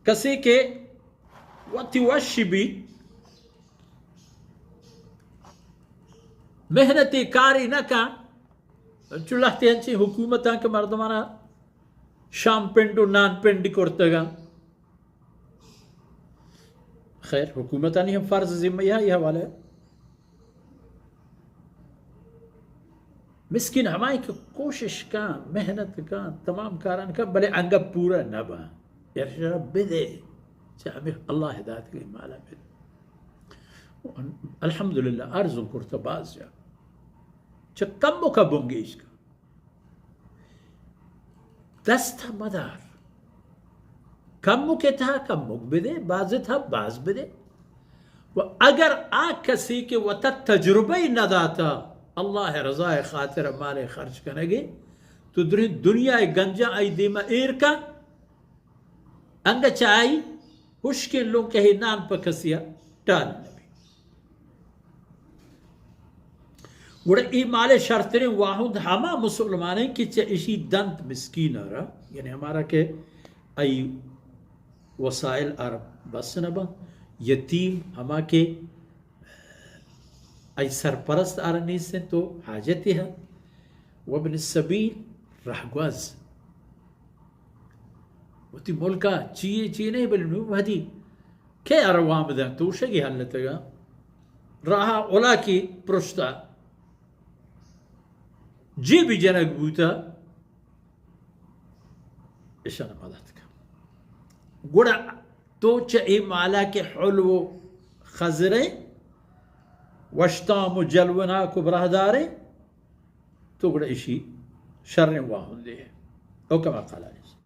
کسے کہ وتی وشی بیت، محنتے کارے نہ کن، انچو لہتے انچیں حکومتاں کہ مردمانا شام پنڈ و نان پنڈ کرتگاں۔ خیر، حکومتانی ہم فرض ذمہ اے حوالہ۔ مسکین ہمائیں کہ کوشش کن، محنت کن، تمام کاران کن، بلے انگت پورا نہ باں۔ یار شرا بدے، چہ ہمیں اللہ ہدایت کے مالا بدے۔ الحمدللہ، عرض کرتا باز جا۔ چہ کمکا بنگیج کن۔ دست مدار۔ کمکے تہا کمک بدے، بازے تہا باز بدے۔ و اگر آ کسے کہ وتا تجربہ نداتا، اللہ رضا خاطر مال خرچ کنگے، تو دریں دنیا گنجاں آئی دیما ایر کن، انگہ چہ آئی ہشکیں لنکہے نان پہ کسیا ٹال نہ بیت۔ گڑا اے مالے شرتریں واہند ہما مسلمانیں کہ چہ اشی دنت مسکین آرا، یعنی ہمارا کہ آئی وسائل آرا بس نہ بنت، یتیم ہما کہ آئی سرپرست آرا نیست انت تو حاجتے ہا، وابن السبیل رہگوز۔ وتی ملکا چیے چی نہیں، بلے نو وہدی کہ آرا وام دن توشگی حلتگا راہا اولاکی پرشتا جیبی جنگ بوتا، اشان مدد کن۔ گڑا تو چہ اے مالا کہ حلو و خزریں، وشتام و جلوناک و براہداریں، تو گڑا اشی شریں واہندے۔ او کما قال علیہ السلام۔